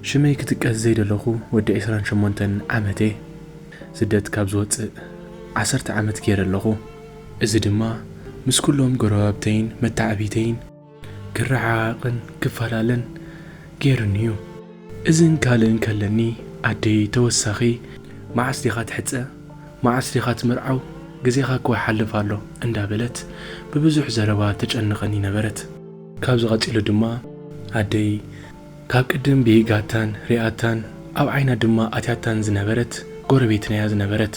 ሽመይ ክጥቀስ ዘይደለኹ ወዲ ዕስራን ሸሞንተን ዓመት እየ። ስደት ካብ ዝወፅእ ዓሰርተ ዓመት ገይረ ኣለኹ። እዚ ድማ ምስ ኩሎም ጎረባብተይን መተዓብይተይን ክረዓዓቕን ክፈላለን ገይሩኒ እዩ። እዝን ካልእን ከለኒ ኣደይ ተወሳኺ፣ "መዓስ ዲኻ ትሕጸ? መዓስ ዲኻ ትምርዓው? ግዜኻ እኮ ይሓልፍ ኣሎ" እንዳበለት ብብዙሕ ዘረባ ተጨንቐኒ ነበረት። ካብዚ ቀጺሉ ድማ ኣደይ ካብ ቅድም ብኢጋታን ሪኣታን ኣብ ዓይና ድማ ኣትያታን ዝነበረት ጎረቤትና እያ ዝነበረት።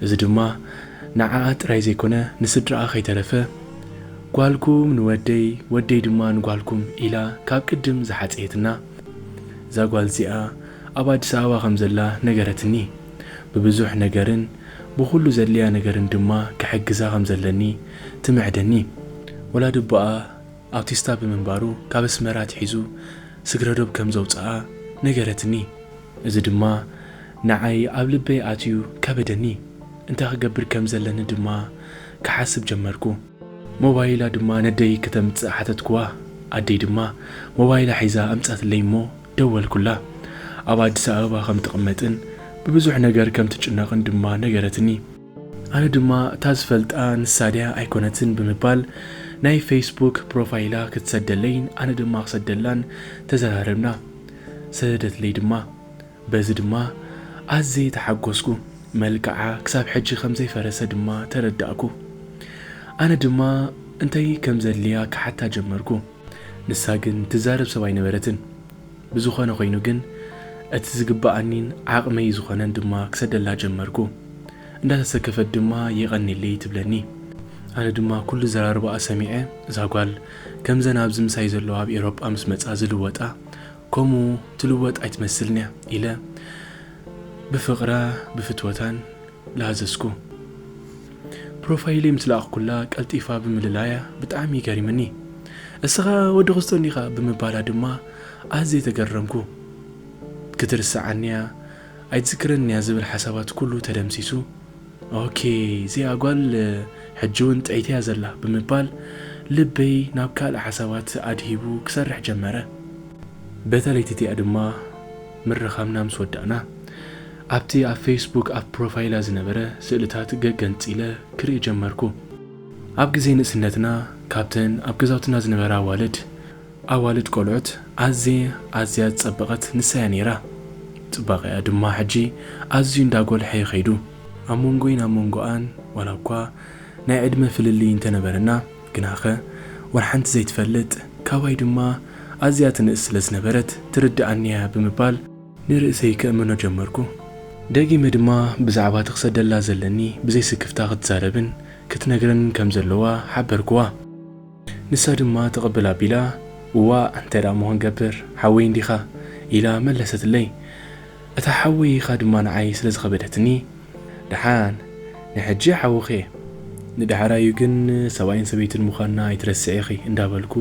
እዚ ድማ ንዓኣ ጥራይ ዘይኮነ ንስድራኣ ከይተረፈ፣ "ጓልኩም ንወደይ፣ ወደይ ድማ ንጓልኩም" ኢላ ካብ ቅድም ዝሓጸየትና እዛ ጓል እዚኣ ኣብ ኣዲስ ኣበባ ከም ዘላ ነገረትኒ። ብብዙሕ ነገርን ብኹሉ ዘድልያ ነገርን ድማ ክሕግዛ ከም ዘለኒ ትምዕደኒ። ወላዲ ኣቦኣ ኣውቲስታ ብምንባሩ ካብ ኣስመራ ኣትሒዙ ስግረዶብ ከም ዘውፅኣ ነገረትኒ። እዚ ድማ ንዓይ ኣብ ልበይ ኣትዩ ከበደኒ። እንታይ ክገብር ከም ዘለኒ ድማ ክሓስብ ጀመርኩ። ሞባይላ ድማ ነደይ ከተምጽእ ሓተትኩዋ። ኣደይ ድማ ሞባይላ ሒዛ ኣምጻትለይ እሞ ደወልኩላ። ኣብ ኣዲስ ኣበባ ከም ትቕመጥን ብብዙሕ ነገር ከም ትጭነቕን ድማ ነገረትኒ። ኣነ ድማ እታ ዝፈልጣ ንሳ ድያ ኣይኮነትን ብምባል ናይ ፌስቡክ ፕሮፋይላ ክትሰደለይን ኣነ ድማ ክሰደላን ተዘራረብና። ሰደደትለይ ድማ። በዚ ድማ ኣዝየ ተሓጎስኩ። መልክዓ ክሳብ ሕጂ ከም ዘይፈረሰ ድማ ተረዳእኩ። ኣነ ድማ እንታይ ከም ዘድልያ ክሓታ ጀመርኩ። ንሳ ግን ትዛረብ ሰብ ኣይነበረትን። ብዝኾነ ኮይኑ ግን እቲ ዝግብኣኒን ዓቕመይ ዝኾነን ድማ ክሰደላ ጀመርኩ። እንዳተሰከፈት ድማ "የቐንየለይ" ትብለኒ። ኣነ ድማ ኩሉ ዘራርባኣ ሰሚዐ፣ "እዛ ጓል ከምዘን ኣብዚ ምሳይ ዘለዋ ኣብ ኤውሮጳ ምስ መጻ ዝልወጣ፣ ከምኡ ትልወጥ ኣይትመስልን እያ" ኢለ ብፍቕራ ብፍትወታን ላዘዝኩ። ፕሮፋይለይ ምስ ለኣኽኩላ ቀልጢፋ ብምልላያ ብጣዕሚ ገሪምኒ። "እስኻ ወዲ ክስቶን ዲኻ?" ብምባላ ድማ ኣዝየ ተገረምኩ። ክትርስዓኒ እያ ኣይትዝክረኒ እያ ዝብል ሓሳባት ኩሉ ተደምሲሱ። "ኦኬ፣ እዚኣ ጓል ሕጂ እውን ጥዕይቲ እያ ዘላ" ብምባል ልበይ ናብ ካልእ ሓሳባት ኣድሂቡ ክሰርሕ ጀመረ። በታ ለይቲ እቲኣ ድማ ምርኻብና ምስ ወዳእና፣ ኣብቲ ኣብ ፌስቡክ ኣብ ፕሮፋይላ ዝነበረ ስእልታት ገገንጺለ ክርኢ ጀመርኩ። ኣብ ግዜ ንእስነትና ካብተን ኣብ ገዛውትና ዝነበራ ኣዋልድ፣ ኣዋልድ ቆልዑት ኣዝየ ኣዝያ ዝጸበቐት ንሳ እያ ነይራ። ጽባቐኣ ድማ ሕጂ ኣዝዩ እንዳጎልሐ እዩ ከይዱ። ኣብ መንጎይን ኣብ መንጎኣን ዋላ እኳ ናይ ዕድመ ፍልልይ እንተነበረና፣ ግናኸ ወላ ሓንቲ ዘይትፈልጥ፣ ካባይ ድማ ኣዝያ ትንእስ ስለ ዝነበረት ትርድኣኒ እያ ብምባል ንርእሰይ ከእምኖ ጀመርኩ። ደጊመ ድማ ብዛዕባ እቲ ክሰደላ ዘለኒ ብዘይ ስክፍታ ክትዛረብን ክትነግረንን ከም ዘለዋ ሓበርኩዋ። ንሳ ድማ ትቕብል ኣቢላ፣ "እዋእ፣ እንታይ ደኣ እሞ ክንገብር፣ ሓወይ እንዲኻ" ኢላ መለሰትለይ። እታ ሓወይ ኢኻ ድማ ንዓይ ስለ ዝኸበደትኒ፣ "ደሓን፣ ንሕጂ ሓውኺ እየ፣ ንዳሕራዩ ግን ሰብኣይን ሰበይትን ምዃንና ኣይትረስዒ ኢኺ" እንዳበልኩ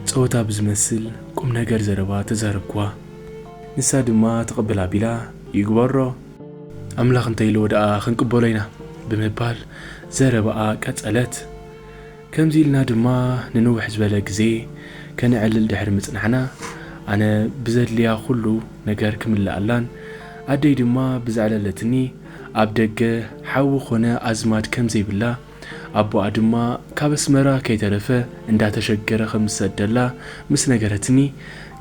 ጸወታ ብዝመስል ቁም ነገር ዘረባ ተዛረብኩዋ። ንሳ ድማ ትቕብል ኣቢላ፣ "ይግበሮ፣ ኣምላኽ እንተ ኢልዎ ደኣ ክንቅበሎ ኢና" ብምባል ዘረባኣ ቀጸለት። ከምዚ ኢልና ድማ ንንውሕ ዝበለ ግዜ ከነዕልል ድሕሪ ምጽናሕና፣ ኣነ ብዘድልያ ኩሉ ነገር ክምልኣላን ኣደይ ድማ ብዘዕለለትኒ፣ ኣብ ደገ ሓዊ ኾነ ኣዝማድ ከም ዘይብላ፣ ኣቦኣ ድማ ካብ ኣስመራ ከይተረፈ እንዳተሸገረ ከም ዝሰደላ ምስ ነገረትኒ፣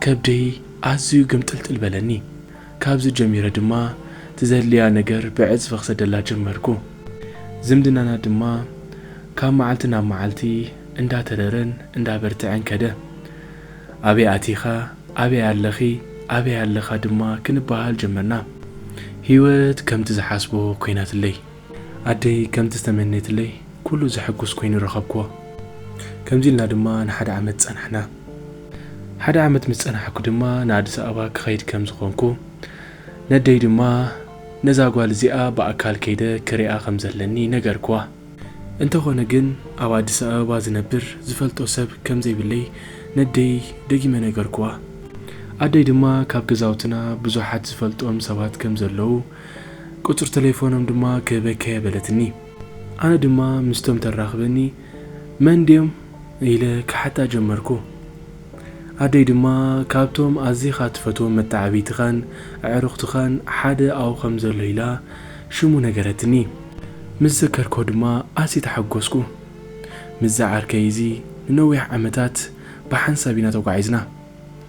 ከብደይ ኣዝዩ ግምጥልጥል በለኒ። ካብዚ ጀሚረ ድማ ትዘድልያ ነገር ብዕጽፊ ክሰደላ ጀመርኩ። ዝምድናና ድማ ካብ መዓልቲ ናብ መዓልቲ እንዳተረረን እንዳበርትዐን ከደ። "ኣበይ ኣቲኻ? ኣበይ ኣለኺ? ኣበይ ኣለኻ?" ድማ ክንበሃል ጀመርና። ህይወት ከምቲ ዝሓስቦ ኮይናትለይ። ኣደይ ከምቲ ዝተመነየትለይ ኩሉ ዘሐጉስ ኮይኑ ረኸብክዎ። ከምዚ ኢልና ድማ ንሓደ ዓመት ጸናሕና። ሓደ ዓመት ምስ ጸናሕኩ ድማ ንኣዲስ ኣበባ ክኸይድ ከም ዝኾንኩ፣ ነደይ ድማ ነዛ ጓል እዚኣ ብኣካል ከይደ ክሪኣ ከም ዘለኒ ነገርክዋ። እንተኾነ ግን ኣብ ኣዲስ ኣበባ ዝነብር ዝፈልጦ ሰብ ከም ዘይብለይ ነደይ ደጊመ ነገርክዋ። ኣደይ ድማ ካብ ገዛውትና ብዙሓት ዝፈልጦም ሰባት ከም ዘለዉ፣ ቁጽሪ ተሌፎኖም ድማ ክህበካ እየ በለትኒ። ኣነ ድማ ምስቶም ተራኽበኒ መን ድዮም ኢለ ክሓታ ጀመርኩ። ኣደይ ድማ ካብቶም ኣዚኻ ትፈትዎም መተዓብይትኻን ኣዕሩኽትኻን ሓደ ኣብኡ ከም ዘሎ ኢላ ሽሙ ነገረትኒ። ምስ ዘከርክዎ ድማ ኣዝየ ተሓጎስኩ። ምስዚ ዓርከይ እዚ ንነዊሕ ዓመታት ብሓንሳብ ኢና ተጓዒዝና።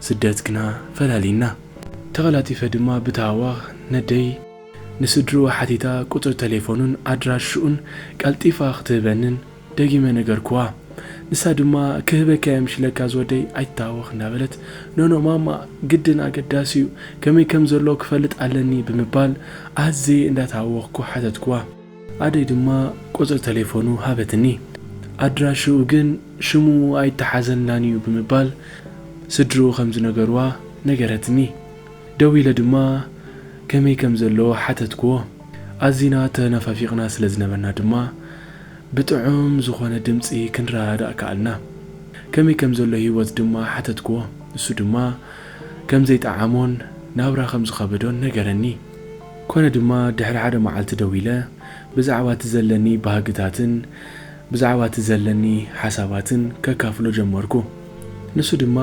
ስደት ግና ፈላሊና። ተቐላጢፈ ድማ ብታህዋኽ ነደይ ንስድርኡ ሓቲታ ቁጽሪ ተሌፎኑን ኣድራሽኡን ቀልጢፋ ክትህበንን ደጊመ ነገርክዋ። ንሳ ድማ ክህበካ እየ ምሽ ኢለካ ዝወደይ ኣይትታወኽ እንዳበለት ኖኖ ማማ ግድን ኣገዳሲ እዩ ከመይ ከም ዘሎ ክፈልጥ ኣለኒ ብምባል ኣዝየ እንዳተሃወኽኩ ሓተትክዋ። ኣደይ ድማ ቁጽሪ ተሌፎኑ ሃበትኒ። ኣድራሽኡ ግን ሽሙ ኣይተሓዘልናን እዩ ብምባል ስድርኡ ከም ዝነገርዋ ነገረትኒ። ደዊለ ድማ ከመይ ከም ዘለዎ ሓተትክዎ። ኣዚና ተነፋፊቕና ስለ ዝነበርና ድማ ብጥዑም ዝኾነ ድምጺ ክንረዳዳእ ከኣልና። ከመይ ከም ዘሎ ህይወት ድማ ሓተትክዎ። እሱ ድማ ከም ዘይጠዓሞን ናብራ ከም ዝኸበዶን ነገረኒ። ኮነ ድማ ድሕሪ ሓደ መዓልቲ ደዊለ ብዛዕባ እቲ ዘለኒ ባህግታትን ብዛዕባ እቲ ዘለኒ ሓሳባትን ከካፍሎ ጀመርኩ። ንሱ ድማ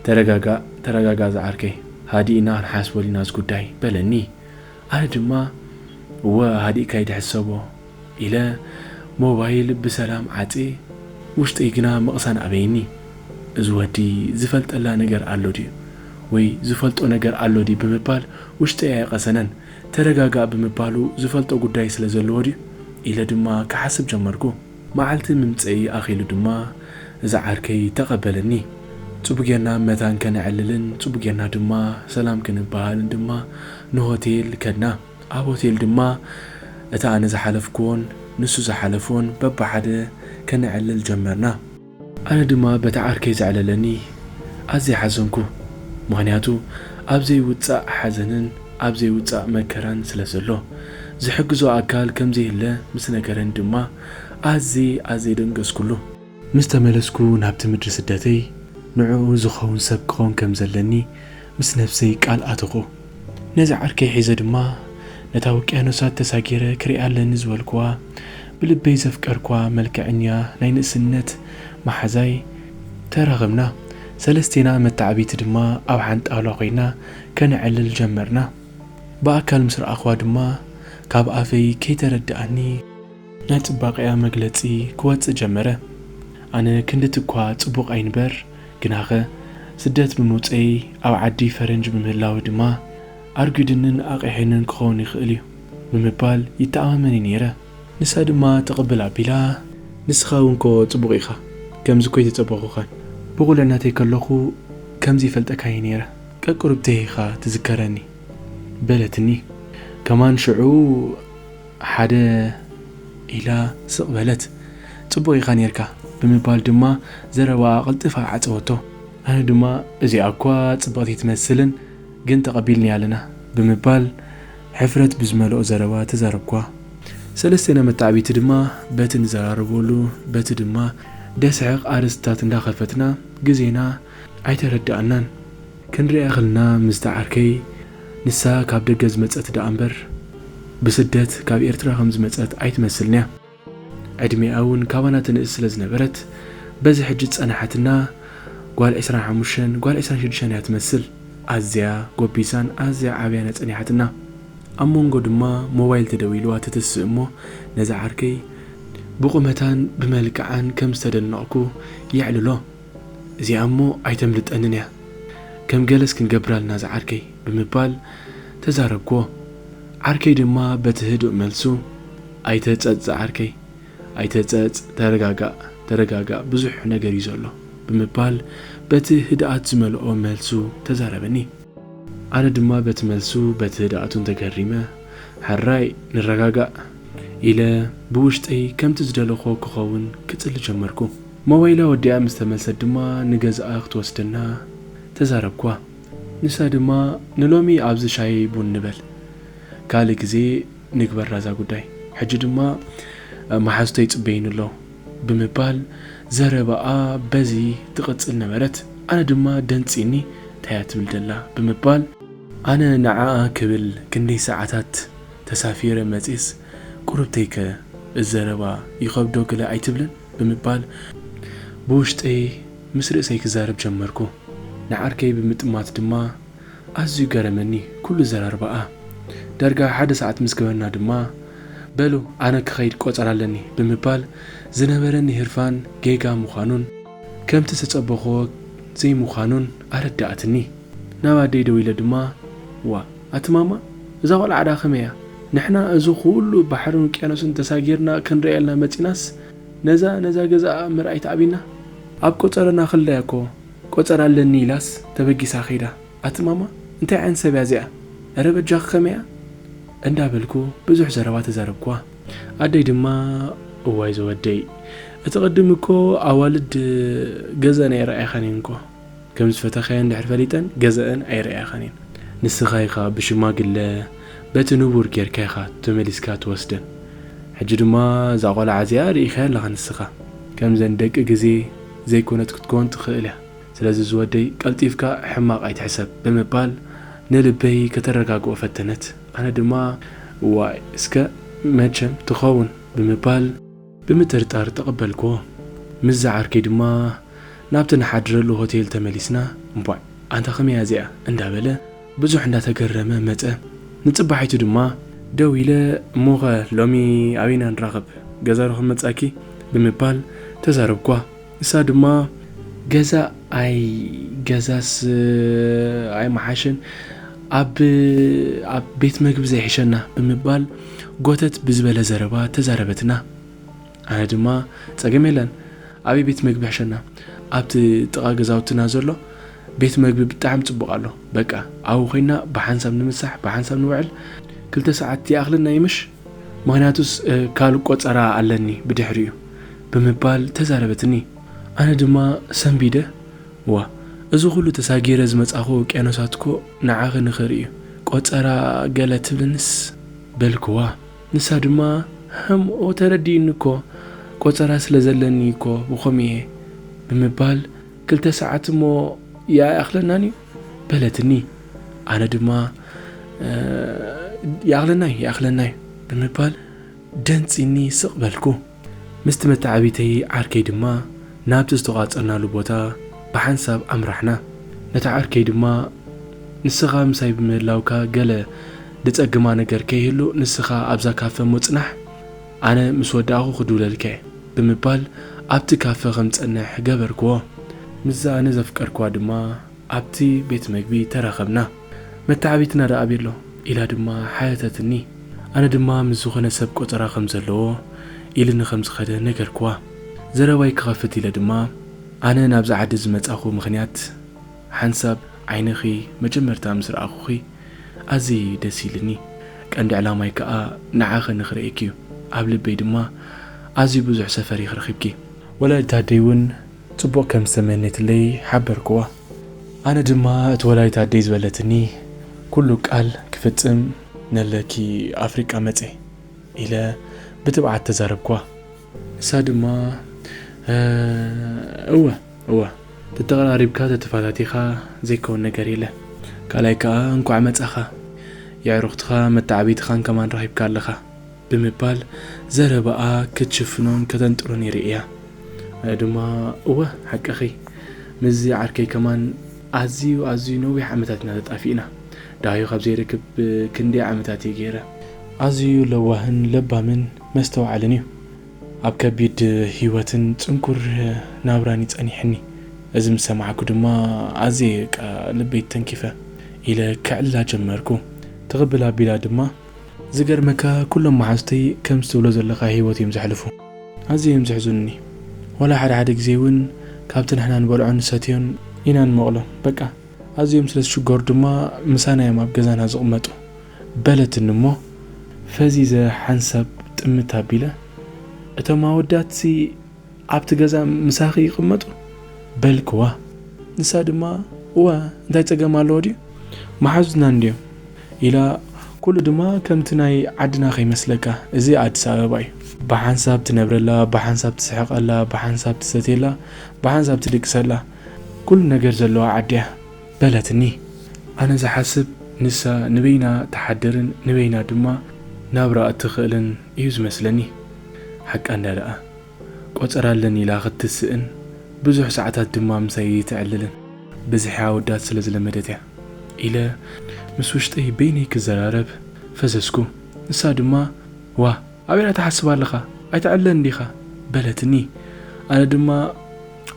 ተረጋጋእ፣ ተረጋጋእ ዝዓርከይ፣ ሃዲእና ክንሓስበሉ ኢና እዚ ጉዳይ በለኒ። ኣነ ድማ እወ ሃዲእካ ይድሕሰቦ ኢለ ሞባይል ብሰላም ዓጽየ ውሽጠይ ግና ምቕሳን ኣበይኒ። እዚ ወዲ ዝፈልጠላ ነገር ኣሎ ድዩ ወይ ዝፈልጦ ነገር ኣሎ ድዩ ብምባል ውሽጠይ ኣይቐሰነን። ተረጋጋእ ብምባሉ ዝፈልጦ ጉዳይ ስለ ዘለዎ ድዩ ኢለ ድማ ክሓስብ ጀመርኩ። መዓልቲ ምምፀኢ ኣኺሉ ድማ እዚ ዓርከይ ተቐበለኒ። ጽቡቅ ጌርና መታን ከነዕልልን ጽቡቅ ጌርና ድማ ሰላም ክንበሃልን ድማ ንሆቴል ከድና። ኣብ ሆቴል ድማ እቲ ኣነ ዝሓለፍክዎን ንሱ ዝሓለፍዎን በብሓደ ከነዕልል ጀመርና። ኣነ ድማ በቲ ዓርከይ ዘዕለለኒ ኣዝየ ሓዘንኩ። ምኽንያቱ ኣብ ዘይውጻእ ሓዘንን ኣብ ዘይውጻእ መከራን ስለ ዘሎ ዝሕግዞ ኣካል ከም ዘይህለ ምስ ነገረኒ ድማ ኣዝየ ኣዝየ ደንገጽኩሉ። ምስ ተመለስኩ ናብቲ ምድሪ ስደተይ ንዕኡ ዝኸውን ሰብ ክኸውን ከም ዘለኒ ምስ ነብሰይ ቃል ኣተኹ። ነዚ ዓርከይ ሒዘ ድማ ነታ ውቅያኖሳት ተሳጊረ ክሪኣ ኣለኒ ዝበልኩዋ ብልበይ ዘፍቀርኩዋ መልክዐኛ ናይ ንእስነት መሓዛይ ተራኸብና። ሰለስቴና መተዓብይቲ ድማ ኣብ ሓንቲ ጣውላ ኮይና ከነዕልል ጀመርና። ብኣካል ምስ ረኣኽዋ ድማ ካብ ኣፈይ ከይተረድኣኒ ናይ ጽባቐኣ መግለጺ ክወጽእ ጀመረ። ኣነ ክንድቲ እኳ ጽቡቕ ኣይንበር፣ ግናኸ ስደት ብምውጸይ ኣብ ዓዲ ፈረንጅ ብምህላወ ድማ ኣርጒድንን ኣቕሒንን ክኸውን ይኽእል እዩ ብምባል ይተኣማመን እየ ነይረ። ንሳ ድማ ትቕብል ኣቢላ፣ ንስኻ እውን ኮ ጽቡቕ ኢኻ፣ ከምዚ እኮ ኣይተጸበኹኻን። ብቑልዕነተይ ከለኹ ከምዚ ይፈልጠካ እየ ነይረ፣ ቀቅሩብተይ ኢኻ ትዝከረኒ በለትኒ። ከማን ሽዑ ሓደ ኢላ ስቕ በለት። ጽቡቕ ኢኻ ኔርካ ብምባል ድማ ዘረባኣ ቀልጢፋ ዓጸወቶ። ኣነ ድማ እዚኣ እኳ ጽብቕቲ ኣይትመስልን ግን ተቐቢልንያ ኣለና ብምባል ሕፍረት ብዝመልኦ ዘረባ ተዛረብኳ። ሰለስቴና መተዓብይቲ ድማ በቲ ንዘራረበሉ በቲ ድማ ደስሕቕ ኣርእስትታት እንዳኸፈትና ግዜና ኣይተረድኣናን። ክንሪኣ ከለና ምስቲ ዓርከይ ንሳ ካብ ደገ ዝመጸት ደኣ እምበር ብስደት ካብ ኤርትራ ከም ዝመጸት ኣይትመስልን እያ። ዕድሜኣ እውን ካባና ትንእስ ስለ ዝነበረት በዚ ሕጂ ዝጸንሓትና ጓል ዕስራን ሓሙሽተን ጓል ዕስራን ሽዱሽተን እያ ትመስል። ኣዝያ ጎቢዛን ኣዝያ ዓብያን እያ ጸኒሓትና። ኣብ መንጎ ድማ ሞባይል ተደዊልዋ ትትስእ እሞ ነዛ ዓርከይ ብቑመታን ብመልክዓን ከም ዝተደነቕኩ የዕልሎ። እዚኣ እሞ ኣይተምልጠንን እያ፣ ከም ገለስ ክንገብር ኣለና ዝዓርከይ ብምባል ተዛረብክዎ። ዓርከይ ድማ በቲ ህዱእ መልሱ ኣይተጸጽ ዝዓርከይ፣ ኣይተጸጽ፣ ተረጋጋእ፣ ተረጋጋእ፣ ብዙሕ ነገር እዩ ዘሎ ብምባል በቲ ህድኣት ዝመልኦ መልሱ ተዛረበኒ። ኣነ ድማ በቲ መልሱ በቲ ህድኣቱን ተገሪመ፣ ሕራይ ንረጋጋእ ኢለ ብውሽጠይ ከምቲ ዝደለኹዎ ክኸውን ክጽሊ ጀመርኩ። ሞባይላ ወዲኣ ምስ ተመልሰት ድማ ንገዝኣ ክትወስደና ተዛረብኳ። ንሳ ድማ ንሎሚ ኣብዚ ሻሂ ቡን ንበል፣ ካልእ ግዜ ንግበራ እዛ ጉዳይ፣ ሕጂ ድማ መሓዝቶ ይጽበይኒ ኣለዉ ብምባል ዘረባኣ በዚ ትቕጽል ነበረት። ኣነ ድማ ደንጺኒ እንታይ እያ ትብል ደላ ብምባል ኣነ ንዓኣ ክብል ክንደይ ሰዓታት ተሳፊረ መጺስ ቁሩብተይከ እዚ ዘረባ ይኸብዶ ገለ ኣይትብልን ብምባል ብውሽጠይ ምስ ርእሰይ ክዛረብ ጀመርኩ። ንዓርከይ ብምጥማት ድማ ኣዝዩ ገረመኒ ኩሉ ዘራርባኣ። ዳርጋ ሓደ ሰዓት ምስ ገበርና ድማ፣ "በሉ ኣነ ክኸይድ ቆጸራ ኣለኒ" ብምባል ዝነበረኒ ህርፋን ጌጋ ምዃኑን ከምቲ ዝተጸበኽዎ ዘይምዃኑን ኣረዳኣትኒ። ናብ ኣደይ ደዊለ ድማ፣ "ዋ፣ ኣቲ ማማ፣ እዛ ቆልዓ ደኣ ከመይ እያ? ንሕና እዚ ኩሉ ባሕርን ውቅያኖስን ተሳጊርና ክንርእየልና መጺናስ፣ ነዛ፣ ነዛ ገዛኣ ምርኣይ ተኣቢና? ኣብ ቆጸረና ክልዳያ እኮ ቆጸራ ኣለኒ ኢላስ ተበጊሳ ከይዳ። ኣቲ ማማ፣ እንታይ ዓይነት ሰብ እያ እዚኣ? እረ በጃኺ ከመይ እያ?" እንዳበልኩ ብዙሕ ዘረባ ተዛረብኩዋ። ኣደይ ድማ፣ "እዋይ ዝወደይ፣ እቲ ቅድም እኮ ኣዋልድ ገዘን ኣይረኣያኻን እየን እኮ። ከም ዝፈተኻየን እንድሕር ፈሊጠን ገዘአን ኣይረኣያኻን እየን። ንስኻ ኢኻ ብሽማግለ በቲ ንቡር ጌርካ ኢኻ ተመሊስካ ትወስደን። ሕጂ ድማ እዛ ቆልዓ እዚኣ ርኢኻያ ኣለኻ ንስኻ። ከምዘን ደቂ ግዜ ዘይኮነት ክትከውን ትኽእል እያ። ስለዚ ዝወደይ ቀልጢፍካ ሕማቕ ኣይትሕሰብ" ብምባል ንልበይ ከተረጋግኦ ፈተነት። ኣነ ድማ፣ "ዋይ እስከ መቸም ትኸውን" ብምባል ብምጥርጣር ተቐበልክዎ። ምስ ዝዓርከይ ድማ ናብቲ ንሓድረሉ ሆቴል ተመሊስና። "እምቧይ ኣንታ ከመይ እያ እዚኣ?" እንዳበለ ብዙሕ እንዳተገረመ መጸ። ንጽባሒቱ ድማ ደዊለ፣ "እሞኸ ሎሚ ኣበይና ንራኸብ? ገዛ ዶ ክመጻኪ?" ብምባል ተዛረብኳ። ንሳ ድማ፣ "ገዛ ኣይ ገዛስ ኣይመሓሸን፣ ኣብ ኣብ ቤት መግቢ ዘይሕሸና?" ብምባል ጎተት ብዝበለ ዘረባ ተዛረበትና። ኣነ ድማ፣ "ጸገም የለን፣ ኣበይ ቤት መግቢ ይሕሸና? ኣብቲ ጥቓ ገዛውትና ዘሎ ቤት መግቢ ብጣዕሚ ጽቡቕ ኣሎ። በቃ ኣብኡ ኮይና ብሓንሳብ ንምሳሕ፣ ብሓንሳብ ንውዕል፣ ክልተ ሰዓት ይኣኽለና እዩ ምሽ? ምኽንያቱስ፣ እ፣ ካልእ ቆጸራ ኣለኒ ብድሕሪኡ" ብምባል ተዛረበትኒ። ኣነ ድማ ሰንቢደ፣ "ዋ፣ እዚ ኩሉ ተሳጊረ ዝመጻኹ ውቅያኖሳት እኮ ንዓኺ ንኽርኢ እዩ፣ ቆጸራ ገለ ትብልንስ?" በልክዋ። ንሳ ድማ፣ "ህም፣ ኦ፣ ተረዲእኒ እኮ፣ ቆጸራ ስለ ዘለኒ እኮ ብኸምኡ እየ" ብምባል፣ "ክልተ ሰዓት እሞ ይኣኽለናን እዩ?" በለትኒ። ኣነ ድማ፣ "እ፣ ይኣኽለና እዩ፣ ይኣኽለና እዩ" ብምባል ደንጺኒ ስቕ በልኩ። ምስቲ መተዓቢተይ ዓርከይ ድማ ናብቲ ዝተቋጸርናሉ ቦታ ብሓንሳብ ኣምራሕና። ነታ ዓርከይ ድማ፣ "ንስኻ ምሳይ ብምህላውካ ገለ ዝጸግማ ነገር ከይህሉ ንስኻ ኣብዛ ካፈ እሞ ጽናሕ፣ ኣነ ምስ ወዳእኹ ክድውለልካ እየ" ብምባል ኣብቲ ካፈ ከም ዝጸንሕ ገበርክዎ። ምስዛ ኣነ ዘፍቀርክዋ ድማ ኣብቲ ቤት መግቢ ተራኸብና። "መተዓቢትና ደኣ ኣበይ ኣሎ?" ኢላ ድማ ሓተተትኒ። ኣነ ድማ ምስ ዝኾነ ሰብ ቆጸራ ከም ዘለዎ ኢልኒ ከም ዝኸደ ነገርክዋ። ዘረባይ ክኸፍት ኢለ ድማ፣ "ኣነ ናብዚ ዓዲ ዝመጻኹ ምኽንያት፣ ሓንሳብ ዓይንኺ መጀመርታ ምስ ረኣኹኺ ኣዝዩ ደስ ኢልኒ። ቀንዲ ዕላማይ ከኣ ንዓኺ ንኽርእየኪ እዩ። ኣብ ልበይ ድማ ኣዝዩ ብዙሕ ሰፈር ኢኺ ረኺብኪ። ወላዲት ኣደይ እውን ጽቡቕ ከም ዝተመነየትለይ ሓበርክዋ። ኣነ ድማ እቲ ወላዲት ኣደይ ዝበለትኒ ኩሉ ቃል ክፍጽም ነለኪ ኣፍሪቃ መጼ" ኢለ ብትብዓት ተዛረብክዋ። ንሳ ድማ፣ "እ፣ እወ፣ እወ፣ ተተቐራሪብካ ተተፋታቲኻ ዘይከውን ነገር የለን። ካልኣይ ከኣ እንኳዕ መጻኻ፣ የዕሩኽትኻ መተዓቢትኻን ከማን ረኺብካ ኣለኻ" ብምባል ዘረባኣ ክትሽፍኖን ከተንጥሮን ይርእያ። ኣነ ድማ፣ "እወ፣ ሓቅኺ፣ ምስዚ ዓርከይ ከማን ኣዝዩ፣ ኣዝዩ ነዊሕ ዓመታት ኢና ተጣፊእና። ደሃዩ ካብ ዘይረክብ ክንደይ ዓመታት እየ ገይረ። ኣዝዩ ለዋህን ለባምን መስተውዓልን እዩ። ኣብ ከቢድ ህይወትን ጽንኩር ናብራን እዩ ጸኒሕኒ። እዚ ምስ ሰማዕኩ ድማ ኣዝየ በቃ ልበይ ተንኪፈ" ኢለ ከዕልላ ጀመርኩ። ትቕብል ኣቢላ ድማ፣ "ዝገርመካ፣ ኩሎም መሓዙተይ ከምዚ ትብሎ ዘለኻ ህይወት እዮም ዘሕልፉ። ኣዝዮም እዮም ዘሕዝኑኒ። ዋላ ሓደ ሓደ ግዜ እውን ካብቲ ንሕና ንበልዖን ንሰትዮን ኢና ንመቕሎም። በቃ ኣዝዮም ስለ ዝሽገሩ ድማ ምሳና እዮም ኣብ ገዛና ዝቕመጡ" በለትኒ እሞ፣ ፈዚዘ ሓንሳብ ጥምት ኣቢለ፣ "እቶም ኣወዳትሲ ኣብቲ ገዛ ምሳኺ ይቕመጡ?" በልክዋ። ንሳ ድማ፣ "እወ፣ እንታይ ጸገም ኣለዎ ድዩ? መሓዙትና እንድዮም" ኢላ፣ ኩሉ ድማ ከምቲ ናይ ዓድና ከይመስለካ፣ እዚ ኣዲስ ኣበባ እዩ። ብሓንሳብ ትነብረላ፣ ብሓንሳብ ትስሕቐላ፣ ብሓንሳብ ትሰትየላ፣ ብሓንሳብ ትድቅሰላ፣ ኩሉ ነገር ዘለዋ ዓዲ እያ በለትኒ። ኣነ ዝሓስብ፣ ንሳ ንበይና ትሓድርን ንበይና ድማ ናብራ እትኽእልን እዩ ዝመስለኒ። ሓቃ እንዳ ደኣ፣ ቆጸራ ኣለኒ ኢላ ክትስእን፣ ብዙሕ ሰዓታት ድማ ምሳይ ተዕልልን። ብዝሒ ኣወዳት ስለ ዝለመደት እያ ኢለ ምስ ውሽጠይ በይነይ ክዘራረብ ፈሰስኩ። ንሳ ድማ፣ ዋ፣ ኣበይ ትሓስብ ኣለኻ? ኣይትዕለን ዲኻ? በለትኒ። ኣነ ድማ፣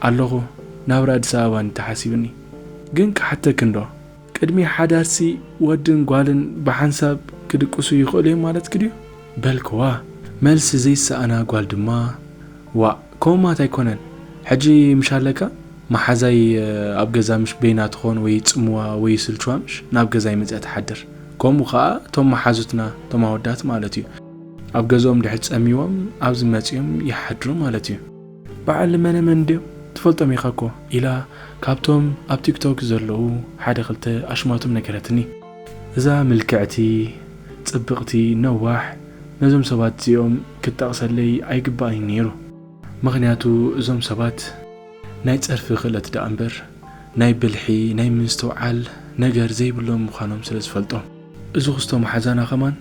ኣለኹ፣ ናብራ ኣዲስ ኣበባ እንዲ ተሓሲብኒ። ግን ክሓተክን ዶ? ቅድሚ ሓዳርሲ ወድን ጓልን ብሓንሳብ ክድቅሱ ይኽእሉ እዮም ማለትኪ ድዩ? በልክዋ። መልሲ ዘይሰኣና ጓል ድማ፣ ዋእ፣ ከምኡ ማለት ኣይኮነን። ሕጂ ምሽ ኣለካ? መሓዛይ፣ እ፣ ኣብ ገዛ ምሽ በይና ትኾን ወይ ይጽምዋ ወይ ይስልችዋ ምሽ ናብ ገዛይ መጺኣ ትሓድር። ከምኡ ኸኣ እቶም መሓዙትና፣ እቶም ኣወዳት ማለት እዩ። ኣብ ገዝኦም ድሕሪ ጸሚዎም ኣብዚ መጺኦም ይሓድሩ ማለት እዩ። በዓል መነመን ድዮም? ትፈልጦም ኢኻ እኮ፣ ኢላ ካብቶም ኣብ ቲክቶክ ዘለዉ ሓደ ክልተ ኣሽማቶም ነገረትኒ። እዛ ምልክዕቲ፣ ጽብቕቲ፣ ነዋሕ፣ ነዞም ሰባት እዚኦም ክትጠቕሰለይ ኣይግባእን ነይሩ። ምኽንያቱ እዞም ሰባት ናይ ጸርፊ ክእለት ደኣ እምበር ናይ ብልሒ፣ ናይ ምስትውዓል ነገር ዘይብሎም ምዃኖም ስለ ዝፈልጦም። እዚ ክስቶ መሓዛና ከማን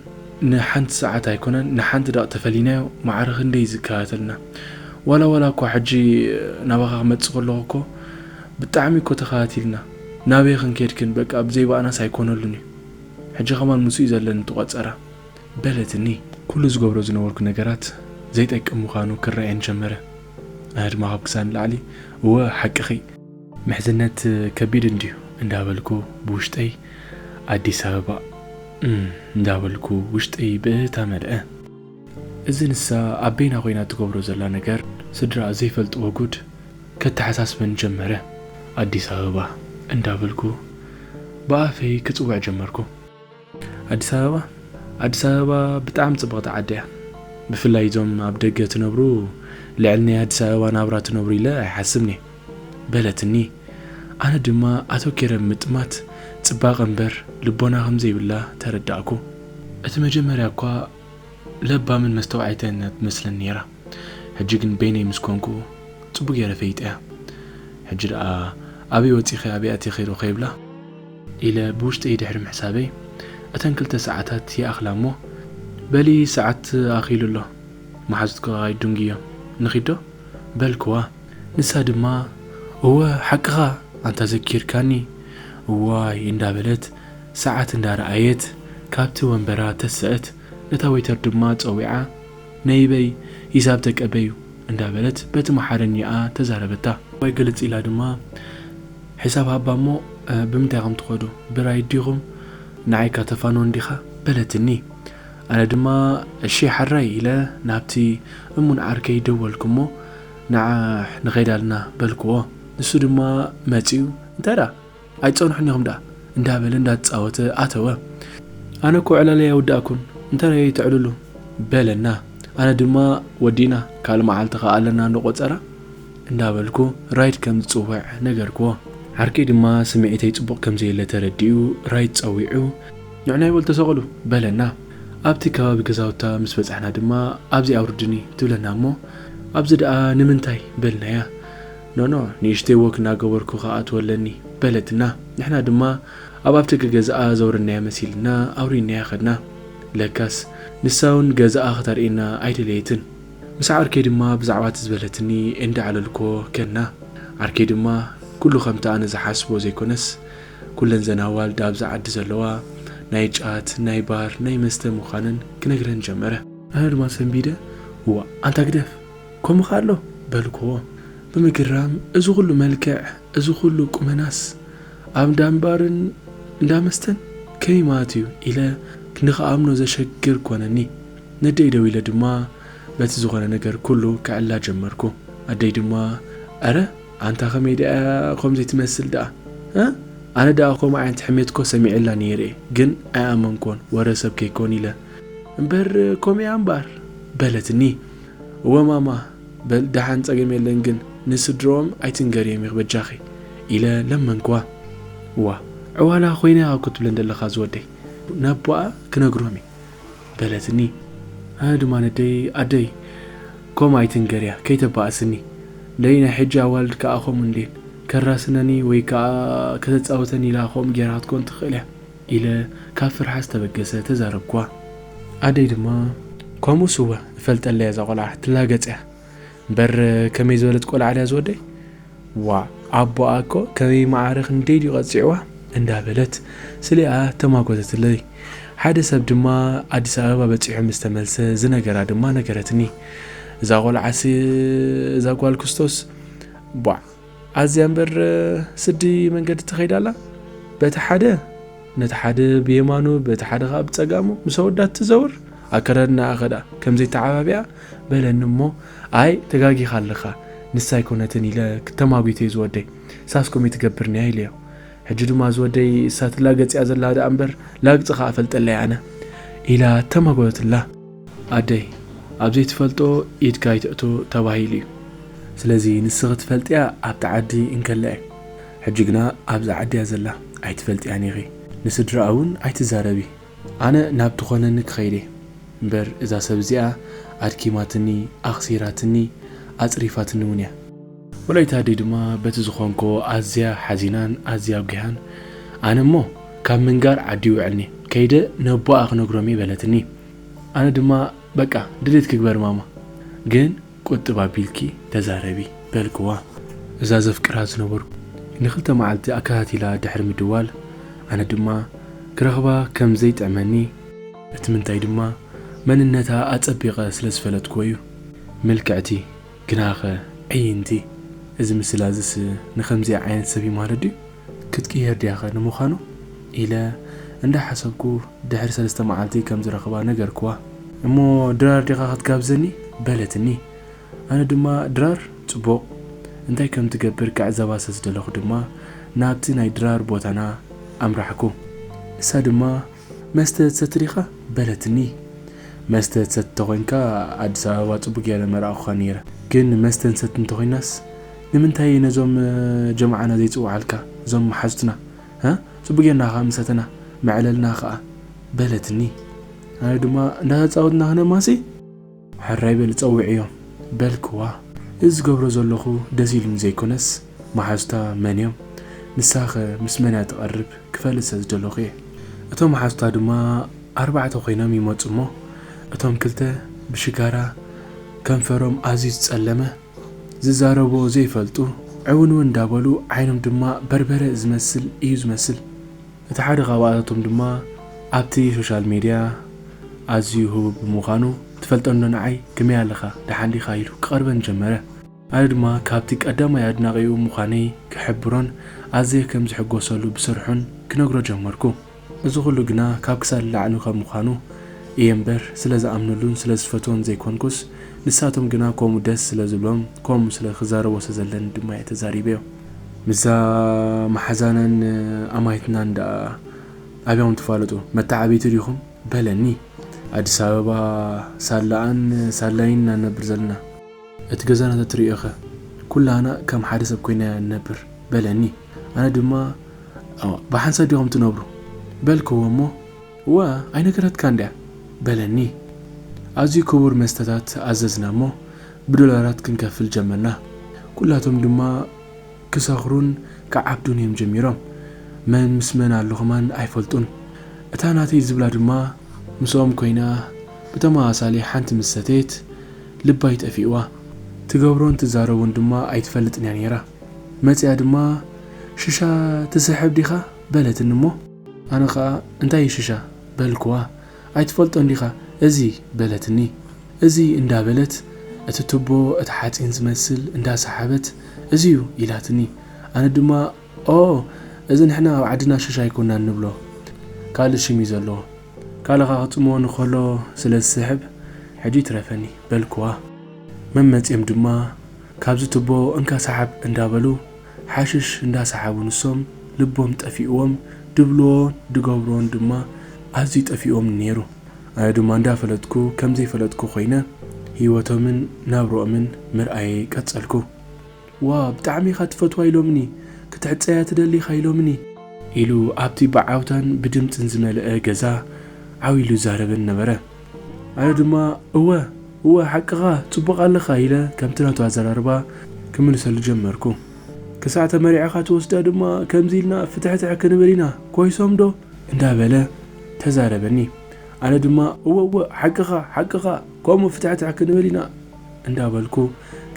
ንሓንቲ ሰዓት ኣይኮነን፣ ንሓንቲ ደቕ ተፈሊናዮ ማዕረ ክንደይ ዝከታተልና። ዋላ ዋላ እኳ ሕጂ ናባኻ ክመጽእ ከለኹ እኮ ብጣዕሚ እኮ ተኸታቲልና። ናበይ ክንከይድ ግን በቃ ብዘይ ባእናስ ኣይኮነሉን እዩ። ሕጂ ከማን ምስኡ እዩ ዘለኒ እቲ ቆጸራ። በለትኒ። ኩሉ ዝገብሮ ዝነበርኩ ነገራት ዘይጠቅም ምዃኑ ክረኣየን ጀመረ። ኣነ ድማ ካብ ክሳድ ንላዕሊ፣ እወ፣ ሓቅኺ፣ ምሕዝነት ከቢድ እንድዩ እንዳበልኩ ብውሽጠይ፣ ኣዲስ ኣበባ፣ እም፣ እንዳበልኩ ውሽጠይ ብእታ መልአ። እዚ ንሳ ኣብ በይና ኮይና ትገብሮ ዘላ ነገር ስድራኣ ዘይፈልጥዎ ጉድ ከተሓሳስበን ጀመረ። ኣዲስ ኣበባ እንዳበልኩ ብኣፈይ ክጽውዕ ጀመርኩ። ኣዲስ ኣበባ፣ ኣዲስ ኣበባ ብጣዕሚ ጽብቕቲ ዓዲ እያ። ብፍላይ እዞም ኣብ ደገ ትነብሩ ልዕሊ ናይ ኣዲስ ኣበባ ናብራ ትነብሩ ኢለ ኣይሓስብን እየ፣ በለትኒ። ኣነ ድማ ኣተኪረ ብምጥማት ጽባቐ እምበር ልቦና ከም ዘይብላ ተረዳእኩ። እቲ መጀመርያ እኳ ለባምን መስተውዓይትን እያ ትመስለኒ ነይራ። ሕጂ ግን በይነይ ምስ ኮንኩ ጽቡቕ ገይረ ፈይጠያ። ሕጂ ደኣ ኣበይ ወጺኺ ኣበይ ኣቲኺ ዶ ከይብላ ኢለ ብውሽጠይ ድሕሪ ምሕሳበይ፣ እተን ክልተ ሰዓታት ይኣኽላ እሞ፣ በሊ ሰዓት ኣኺሉ ኣሎ፣ መሓዙትኪ ከኣ ይድንጉዮም፣ ንኺድ ዶ? በልክዋ። ንሳ ድማ፣ እወ፣ ሓቅኻ፣ ኣንታ ዘኪርካኒ፣ እዋይ፣ እንዳበለት ሰዓት እንዳረኣየት ካብቲ ወንበራ ተስእት። ነታ ዌይተር ድማ ጸዊዓ፣ ነይበይ፣ ሂሳብ ተቀበዩ፣ እንዳበለት በቲ መሓረኛኣ ተዛረበታ። ወይ ግልጽ ኢላ ድማ፣ ሒሳብ ሃባ እሞ፣ እ፣ ብምንታይ ኢኹም ትኸዱ? ብራይድ ዲኹም? ንዓይካ ተፋንዎ እንዲኻ? በለትኒ። ኣነ ድማ፣ እሺ ሓራይ ኢለ ናብቲ እሙን ዓርከይ ደወልኩ እሞ፣ ንዓ ንኸይድ ኣልና በልክዎ። ንሱ ድማ መጺኡ፣ እንታይ ደኣ? ኣይትጸንሑን ኢኹም ደኣ? እንዳበለ እንዳተጻወተ ኣተወ። ኣነ እኮ ዕላለይ ኣይወዳእኩን፣ እንታይ ተዕልሉ? በለና። ኣነ ድማ፣ ወዲና፣ ካልእ መዓልቲ ከኣ ኣለና እንዶ ቆጸራ፣ እንዳበልኩ ራይድ ከም ዝጽውዕ ነገርክዎ። ዓርከይ ድማ ስምዒተይ ጽቡቕ ከም ዘየለ ተረዲኡ ራይድ ጸዊዑ፣ ንዑ ናይ በሉ ተሰቐሉ፣ በለና። ኣብቲ ከባቢ ገዛውታ ምስ በጻሕና ድማ፣ ኣብዚ ኣውርድኒ ትብለና እሞ፣ ኣብዚ ደኣ ንምንታይ? በልናያ። ኖኖ፣ ንእሽተይ ወክ እናገበርኩ ክኣትዎ ኣለኒ፣ በለትና። ንሕና ድማ ኣብ ኣፍደገ ገዛኣ ዘውረድናያ መሲልና ኣውሪድናያ ከድና። ለካስ ንሳ እውን ገዛኣ ክተርእየና ኣይደለየትን። ምስ ዓርከይ ድማ ብዛዕባ እቲ ዝበለትኒ እንዳዕለልኮ ከድና። ዓርከይ ድማ ኩሉ ከምቲ ኣነ ዝሓስቦ ዘይኮነስ፣ ኩለን ዘን ኣዋልድ ኣብዚ ዓዲ ዘለዋ ናይ ጫት፣ ናይ ባር፣ ናይ መስተ ምዃነን ክነግረን ጀመረ። ኣነ ድማ ሰንቢደ፣ እዋ፣ ኣንታ ግደፍ፣ ከምኡ ከ ኣሎ? በልክዎ ብምግራም። እዚ ኩሉ መልክዕ፣ እዚ ኩሉ ቁመናስ ኣብ እንዳ ባርን እንዳ መስተን ከመይ ማለት እዩ? ኢለ ንኽኣምኖ ዘሸግር ኮነኒ። ነደይ ደዊለ ድማ በቲ ዝኾነ ነገር ኩሉ ክዕላ ጀመርኩ። ኣደይ ድማ፣ ኣረ፣ ኣንታ ከመይ ደኣ ከምዚ ትመስል ደኣ? እ? ኣነ ደኣ ከምኡ ዓይነት ሕሜት እኮ ሰሚዐላ ነይረ እየ፣ ግን ኣይኣመንኩዎን፣ ወረ ሰብ ከይኮን ኢለ። እምበር ከምኡ እያ እምበኣር፣ በለትኒ። እወ ማማ፣ በል ደሓን ጸገም የለን፣ ግን ንስድርኦም ኣይትንገርዮም ኢኺ በጃኺ፣ ኢለ ለመንክዋ። እዋ፣ ዕዋላ ኮይነ እያ እኮ ትብለን ዘለኻ ዝወደይ፣ ነቦኣ ክነግሮም እየ፣ በለትኒ። ኣነ ድማ ነደይ፣ ኣደይ፣ ከምኡ ኣይትንገርያ፣ ከይተባእስኒ። ደይ ናይ ሕጂ ኣዋልድ ከኣ ከምኡ እንድየን፣ ከራስነኒ ወይ ከኣ ከተጻውተኒ ኢላ ከምኡ ጌራትኮን ትኽእል እያ፣ ኢለ ካብ ፍርሓት ዝተበገሰ ተዛረብክዋ። ኣደይ ድማ፣ ከምኡስ እወ፣ እፈልጠላ እየ እዛ ቆልዓ፣ ትላገጽ እያ። እምበር ከመይ ዝበለት ቆልዓ ድያ ዝወደይ? ዋእ፣ ኣቦኣ እኮ ከመይ መዓረ ክንደይ ድዩ ቀጺዕዋ እንዳበለት ስሊኣ ተማጎተትለይ። ሓደ ሰብ ድማ ኣዲስ ኣበባ በጺሑ ምስ ተመልሰ ዝነገራ ድማ ነገረትኒ። እዛ ቆልዓሲ እዛ ጓል ክስቶስ ቧዕ ኣዝያ እምበር ስዲ መንገዲ ትኸይድ ኣላ። በቲ ሓደ ነቲ ሓደ ብየማኑ በቲ ሓደ ኸኣ ብጸጋሙ ምስ ኣወዳት ትዘውር። ኣከዳድናኣ ኸ ደኣ ከም ዘይተዓባቢኣ በለኒ እሞ ኣይ ተጋጊኻ ኣለኻ ንሳ ኣይኮነትን ኢለ ክተማጒተ እዩ ዝወደይ። ሳስ ከምኡ ትገብርኒ እያ ኢለዮ። ሕጂ ድማ ዝወደይ እሳ ትላገጽ እያ ዘላ ደኣ እምበር ላግጺ ኸኣ እፈልጠላ እየ ኣነ ኢላ ተማጎተትላ። ኣደይ ኣብ ዘይትፈልጦ ኢድካ ኣይትእቶ ተባሂሉ እዩ። ስለዚ ንስኺ ትፈልጥያ ኣብቲ ዓዲ እንከላ እዩ። ሕጂ ግና ኣብዛ ዓዲ እያ ዘላ ኣይትፈልጥያን ኢኺ። ንስድራኣ እውን ኣይትዛረቢ። ኣነ ናብ ትኾነኒ ክኸይድ እየ እምበር እዛ ሰብ እዚኣ ኣድኪማትኒ፣ ኣኽሲራትኒ፣ ኣጽሪፋትኒ እውን እያ። ወላይታ ኣደይ ድማ በቲ ዝኾንኮ ኣዝያ ሓዚናን ኣዝያ ኣጒሃን፣ ኣነ እሞ ካብ ምንጋር ዓዲ ይውዕልኒ ከይደ ነቦኣ ክነግሮም እየ በለትኒ። ኣነ ድማ በቃ ድሌት ክግበር ማማ ግን ቁጥብ ኣቢልኪ ተዛረቢ በልክዋ። እዛ ዘፍቅራ ዝነበርኩ ንክልተ መዓልቲ ኣከታቲላ ድሕሪ ምድዋል ኣነ ድማ ክረኽባ ከም ዘይጥዕመኒ እቲ ምንታይ ድማ መንነታ ኣጸቢቐ ስለ ዝፈለጥክዎ እዩ። ምልክዕቲ ግናኸ ዕይንቲ እዚ ምስላ እዚስ ንኸምዚኣ ዓይነት ሰብ እዩ ማለት ድዩ? ክትቅየር ድያኸ ንምዃኑ? ኢለ እንዳሓሰብኩ ድሕሪ ሰለስተ መዓልቲ ከም ዝረኽባ ነገርክዋ። እሞ ድራር ዲኻ ክትጋብዘኒ? በለትኒ። ኣነ ድማ ድራር ጽቡቕ እንታይ ከም ትገብር ክዕዘባ ስለ ዝደለኹ ድማ ናብቲ ናይ ድራር ቦታና ኣምራሕኩ። እሳ ድማ መስተ ትሰቲ ዲኻ? በለትኒ። መስተ ትሰቲ ተኾይንካ ኣዲስ ኣበባ ጽቡቕ ገይረ መራእኹኻ ነይረ። ግን መስተ ንሰቲ እንተኾይናስ ንምንታይ ነዞም ጀማዓና ዘይጽውዓልካ እዞም መሓዙትና? እ? ጽቡቕ ጌርና ኸኣ ምሰተና መዕለልና ኸኣ በለትኒ። ኣነ ድማ እንዳተጻወትና ክነማሲ ሕራይ በሊ ጸውዕዮም በልክዋ። እዚ ዝገብሮ ዘለኹ ደስ ኢሉኒ ዘይኮነስ መሓዙታ መን እዮም? ንሳኸ ምስ መን እያ ትቐርብ ክፈልጥ ስለ ዝደለኹ እየ። እቶም መሓዙታ ድማ ኣርባዕተ ኮይኖም ይመጹ እሞ እቶም ክልተ ብሽጋራ ከንፈሮም ኣዝዩ ዝጸለመ ዝዛረብዎ ዘይፈልጡ ዕውንውን እንዳበሉ ዓይኖም ድማ በርበረ ዝመስል እዩ ዝመስል። እቲ ሓደ ካብኣቶም ድማ ኣብቲ ሶሻል ሜድያ ኣዝዩ ህቡብ ብምዃኑ ትፈልጦ እንዶ ንዓይ ከመይ ኣለኻ ደሓን ዲኻ ኢሉ ክቐርበን ጀመረ። ኣነ ድማ ካብቲ ቀዳማይ ኣድናቒኡ ምዃነይ ክሕብሮን ኣዝየ ከም ዝሕጎሰሉ ብስርሑን ክነግሮ ጀመርኩ። እዚ ኩሉ ግና ካብ ክሳድ ንላዕሊ ከም ምዃኑ እየ እምበር ስለ ዝኣምነሉን ስለ ዝፈትዎን ዘይኮንኩስ ንሳቶም ግና ከምኡ ደስ ስለ ዝብሎም ከምኡ ስለ ክዛረቦ ስለ ዘለኒ ድማ እየ ተዛሪበዮ። ምስዛ መሓዛናን ኣማይትናን ደኣ ኣበዮም ትፋለጡ መተዓብይቲ ዲኹም? በለኒ። ኣዲስ ኣበባ ሳላኣን ሳላይን ኢና ንነብር ዘለና። እቲ ገዛና ተትርእዮኸ ኩላና ከም ሓደ ሰብ ኮይና ኢና ንነብር በለኒ። ኣነ ድማ ብሓንሳብ ዲኹም ትነብሩ በልክዎ እሞ እወ ኣይነገረትካን ድያ በለኒ። ኣዝዩ ክቡር መስተታት ኣዘዝና እሞ ብዶላራት ክንከፍል ጀመርና። ኩላቶም ድማ ክሰኽሩን ክዓብዱን እዮም ጀሚሮም። መን ምስ መን ኣሎ ከማን ኣይፈልጡን። እታ ናተይ ዝብላ ድማ ምስኦም ኮይና ብተመሳሳሊ ሓንቲ ምስ ሰተየት ልባይ ጠፊእዋ። ትገብሮን ትዛረቦን ድማ ኣይትፈልጥን እያ ነይራ። መጺኣ ድማ ሽሻ ትስሕብ ዲኻ በለትኒ እሞ ኣነ ኸኣ እንታይ እዩ ሽሻ በልክዋ። ኣይትፈልጦን ዲኻ እዚ በለትኒ። እዚ እንዳበለት እቲ ቱቦ እቲ ሓጺን ዝመስል እንዳሰሓበት እዚ እዩ ኢላትኒ። ኣነ ድማ ኦ እዚ ንሕና ኣብ ዓድና ሽሻ ኣይኮናን ንብሎ ካልእ ሽም እዩ ዘለዎ። ካልእ ኸኣ ክጽምወኒ ከሎ ስለ ዝስሕብ ሕጂ ይትረፈኒ በልክዋ። መመጺኦም ድማ ካብዚ ቱቦ እንካ ሰሓብ እንዳበሉ ሓሽሽ እንዳሰሓቡ ንሶም ልቦም ጠፊእዎም ድብልዎን ድገብርዎን ድማ ኣዝዩ ጠፊእዎም ነይሩ። ኣነ ድማ እንዳፈለጥኩ ከም ዘይፈለጥኩ ኮይነ ህይወቶምን ናብርኦምን ምርኣየይ ቀጸልኩ። ዋ ብጣዕሚ ኢኻ ትፈትዋ ኢሎምኒ፣ ክትዕጸያ ትደሊ ኢኻ ኢሎምኒ ኢሉ ኣብቲ ብዓውታን ብድምጽን ዝመልአ ገዛ ዓው ኢሉ ይዛረበን ነበረ። ኣነ ድማ እወ እወ ሓቅኻ ጽቡቕ ኣለኻ ኢለ ከምቲ ናቱ ኣዘራርባ ክምልሰሉ ጀመርኩ። ክሳዕ ተመሪዕኻ ትወስዳ ድማ ከምዚ ኢልና ፍትሕትሕ ክንብል ኢና ኮይሶም ዶ እንዳበለ ተዛረበኒ። ኣነ ድማ እወ እወ ሓቅኻ ሓቅኻ ከምኡ ፍትሕትሕ ክንብል ኢና እንዳበልኩ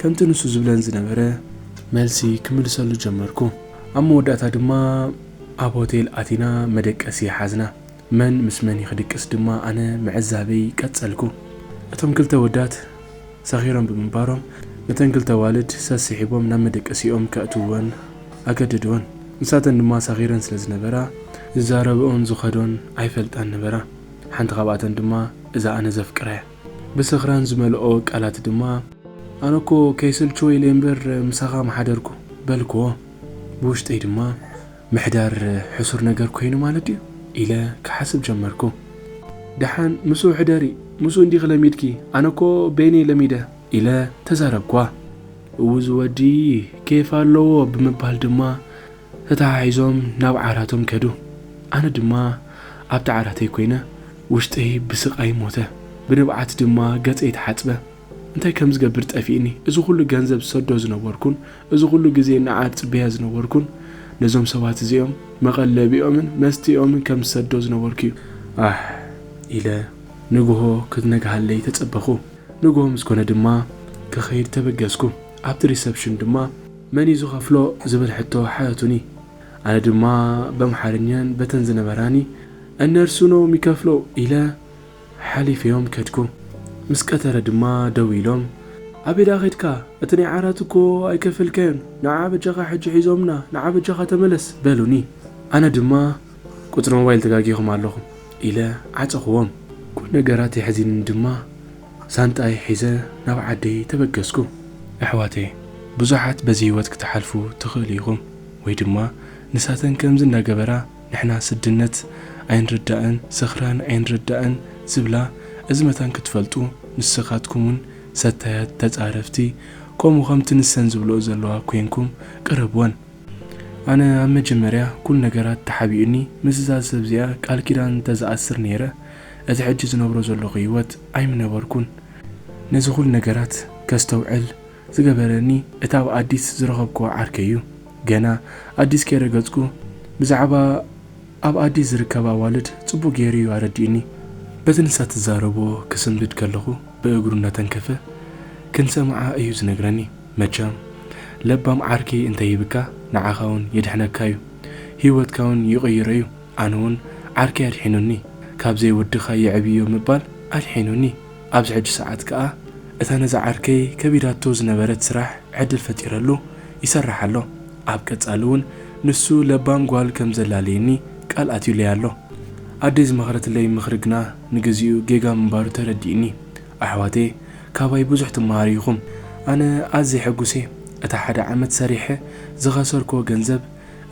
ከምቲ ንሱ ዝብለን ዝነበረ መልሲ ክምልሰሉ ጀመርኩ። ኣብ መወዳእታ ድማ ኣብ ሆቴል ኣቲና መደቀሲ ሓዝና። መን ምስ መን ክድቅስ ድማ ኣነ ምዕዛበይ ቀጸልኩ። እቶም ክልተ ወዳት ሰኺሮም ብምንባሮም፣ ነተን ክልተ ኣዋልድ ሰስሒቦም ናብ መደቀሲኦም ከእትውወን ኣገደድወን። ንሳተን ድማ ሰኺረን ስለ ዝነበራ፣ ዝዛረብኦን ዝኸዶን ኣይፈልጣን ነበራ። ሓንቲ ካብኣተን ድማ እዛ ኣነ ዘፍቅራ እያ። ብስኽራን ዝመልኦ ቃላት ድማ፣ "ኣነ እኮ ከይስልችዎ ኢለ እምበር ምሳኻ ምሓደርኩ" በልክዎ። ብውሽጠይ ድማ፣ "ምሕዳር ሕሱር ነገር ኮይኑ ማለት ድዩ?" ኢለ ክሓስብ ጀመርኩ። "ደሓን ምስኡ ሕደሪ፣ ምስኡ እንዲኺ ለሚድኪ፣ ኣነ እኮ በይነይ ለሚደ" ኢለ ተዛረብኳ። "እውዝ ወዲ ኬፍ ኣለዎ" ብምባል ድማ ተተሓሒዞም ናብ ዓራቶም ከዱ። ኣነ ድማ ኣብቲ ዓራተይ ኮይነ ውሽጠይ ብስቓይ ሞተ። ብንብዓት ድማ ገጸይ ተሓጽበ። እንታይ ከም ዝገብር ጠፊእኒ። እዚ ኩሉ ገንዘብ ዝሰዶ ዝነበርኩን፣ እዚ ኩሉ ግዜ ንዓ ጽበያ ዝነበርኩን፣ ነዞም ሰባት እዚኦም መቐለቢኦምን መስትኦምን ከም ዝሰዶ ዝነበርኩ እዩ። ኣሕ ኢለ ንግሆ ክትነግሃለይ ተጸበኹ። ንግሆ ምስ ኮነ ድማ ክኸይድ ተበገስኩ። ኣብቲ ሪሰፕሽን ድማ መን እዩ ዝኸፍሎ ዝብል ሕቶ ሓተቱኒ። ኣነ ድማ በምሓርኛን በተን ዝነበራኒ "እነርሱ ነው የሚከፍለው" ኢለ ሓሊፈዮም ከድኩ። ምስ ቀተረ ድማ ደው ኢሎም፣ "ኣበይ ደኣ ኸድካ? እቲ ናይ ዓራት እኮ ኣይከፈልካዮን። ንዓ በጃኻ ሕጂ ሒዞምና፣ ንዓ በጃኻ ተመለስ" በሉኒ። ኣነ ድማ "ቁጽሪ ሞባይል ተጋጊኹም ኣለኹም" ኢለ ዓጸኽዎም። ኩሉ ነገራት የሕዚንኒ ድማ ሳንጣይ ሒዘ ናብ ዓደይ ተበገስኩ። ኣሕዋተይ፣ ብዙሓት በዚ ህይወት ክትሓልፉ ትኽእሉ ኢኹም፣ ወይ ድማ ንሳተን ከምዚ እንዳገበራ ንሕና ስድነት ኣይንርዳእን፣ ስኽራን ኣይንርዳእን ዝብላ፣ እዚ መታን ክትፈልጡ፣ ንስኻትኩም እውን ሰታያት፣ ተጻረፍቲ፣ ከምኡ ከምቲ ንሰን ዝብልኦ ዘለዋ ኮይንኩም ቅረብወን። ኣነ ኣብ መጀመርያ ኩሉ ነገራት ተሓቢኡኒ፣ ምስ እዛ ሰብ እዚኣ ቃል ኪዳን እንተዝኣስር ነይረ፣ እቲ ሕጂ ዝነብሮ ዘለኹ ህይወት ኣይምነበርኩን። ነዚ ኩሉ ነገራት ከስተውዕል ዝገበረኒ እቲ ኣብ ኣዲስ ዝረኸብክዎ ዓርከይ እዩ። ገና ኣዲስ ከይረገጽኩ ብዛዕባ ኣብ ኣዲስ ዝርከባ ኣዋልድ ጽቡቕ ገይሩ እዩ ኣረዲኡኒ። በቲ ንሳ ትዛረቦ ክስንብድ ከለኹ ብእግሩ እናተንከፈ ክንሰምዓ እዩ ዝነግረኒ። መቸም ለባም ዓርከይ እንተሂብካ ንዓኻ እውን የድሕነካ እዩ፣ ህይወትካ እውን ይቕይሮ እዩ። ኣነ እውን ዓርከይ ኣድሒኑኒ፣ ካብ ዘይወድኻ የዕብዮ ምባል ኣድሒኑኒ። ኣብዚ ሕጂ ሰዓት ከኣ እታ ነዛ ዓርከይ ከቢዳቶ ዝነበረት ስራሕ ዕድል ፈጢረሉ ይሰርሕ ኣሎ። ኣብ ቀጻሊ እውን ንሱ ለባም ጓል ከም ዘላለየኒ ቃል ኣትዩለይ ኣሎ። ኣደይ ዝመኽረትለይ ምኽሪ ግና ንግዚኡ ጌጋ ምንባሩ ተረዲእኒ። ኣሕዋተይ፣ ካባይ ብዙሕ ትመሃሩ ኢኹም። ኣነ ኣዝየ ሕጉስ እየ። እታ ሓደ ዓመት ሰሪሐ ዝኸሰርክዎ ገንዘብ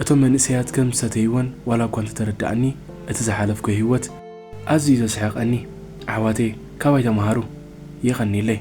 እቶም መንእሰያት ከም ዝሰተይዎን ዋላ እኳ እንተተረድኣኒ፣ እቲ ዝሓለፍኩ ህይወት ኣዝዩ ዘስሕቐኒ። ኣሕዋተይ፣ ካባይ ተመሃሩ። የቐንየለይ።